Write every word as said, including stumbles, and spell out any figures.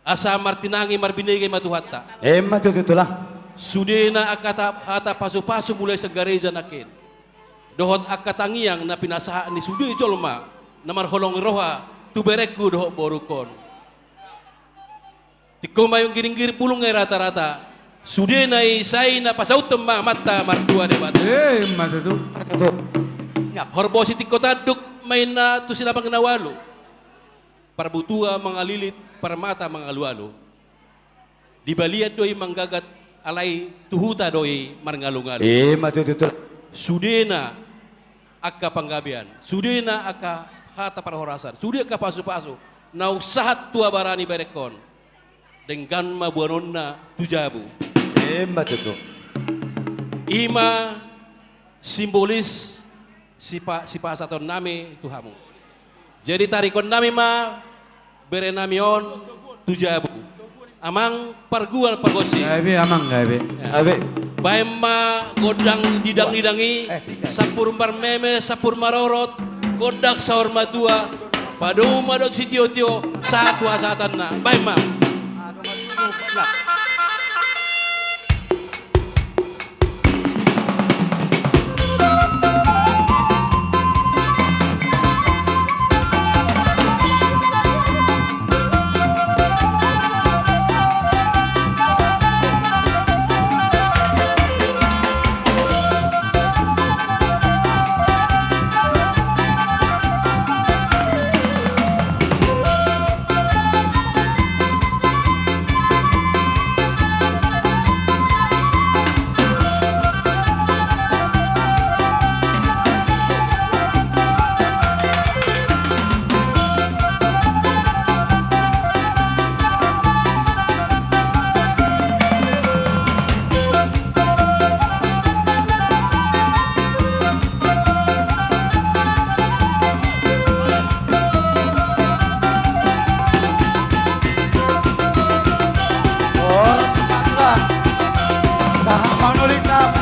Asa martinangi marbinege ma Tuhanta. Emma tutu, Tulang. Sudena angka ta-, hata pasupasu mulai sian gareja nangkin dohot angka tangiang na pinasahat ni sude jolma na marholong ni roha tu berengku dohot borungkon. Tingko ma i manggiringgir bulung na i ratarata. Sudena i sai na pasauthon ma Amanta martua Debata. Emma tutu. Tutu. Horbosi tingko tanduk ma inna tu sinamot na ualu. Parbutua mangalilit, parmata mangalualu. Di balian do i manggagat, alai tu huta do i marngalungalu. Emma tutu, Tulang. Sudena angka panggabean, sudena angka hata parhorasan, sude angka pasupasu naung sahat tu abara ni berengkon, denggan ma boanonna tu jabu. Emma tutu. I ma simbolis sipa-, sipasahatonnami tu hamu. Jadi tarihon nami ma berenami on tu jabu. Amang pargual pargonsi. Gabe, Amang, gabe. Ya. Gabe. Baen ma gondang didang-didang i, eh, sampur marmeme, sampur marorot, gondang saur matua, padomu ma dohot sitio-tio, sahat tu hasahatanna. Baen ma. Horas ma, Tulang. Sahat ma on uli, sahat